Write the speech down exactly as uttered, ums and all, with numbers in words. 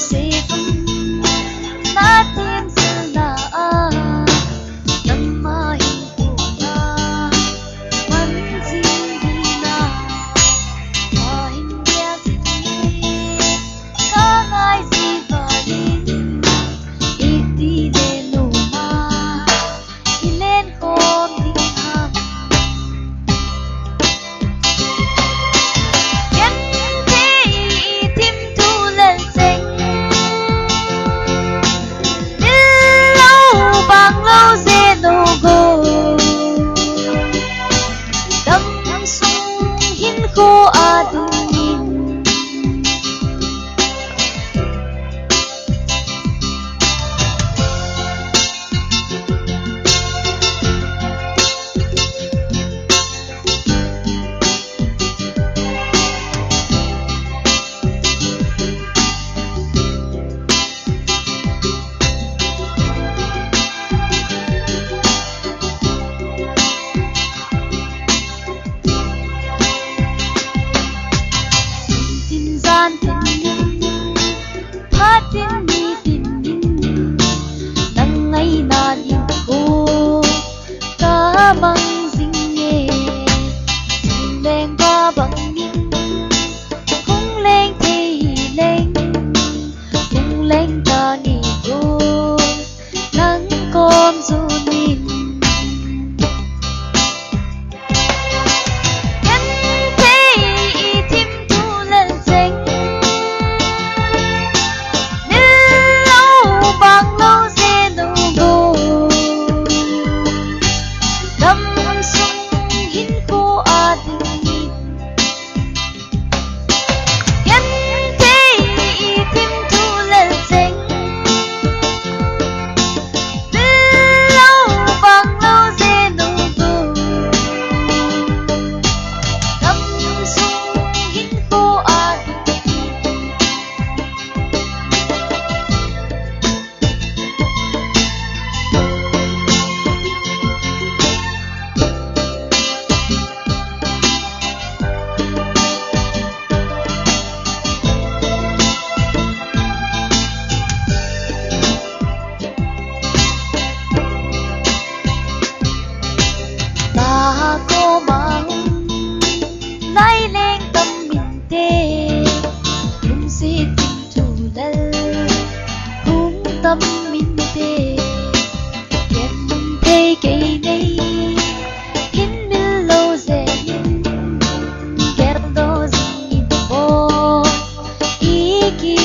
Seven, na tim sil na a, nangma hin ko na, man jing hi na, ma hin dia si ki, ka ngai si va in, iti le nu ma. Ilen khom ding ham. Ken thei i thim thu lel cheng. Mil lo bang lo je no go. Dam sung hin ko a ding in. Tin jan tin in, phat tin ni tin in, nang ngaina ding ko ka mang jing e. Leng ba bang in, kung leng thei leng, kung leng ta ni ko. Nang kom sunin. Ken thei i thim thu lel cheng. Nil lo bang lo je no go. Dam sung hin ko a ding in. Ken thei i thim thu lel cheng. Lo bang lo je no go. Dam sung hin ko a ding. Na koma hung nai leng tam min te, lungset in thu lel hung tam min te. Ken thei kei nei hin mil lo jeng in, geldoh jing in po i ki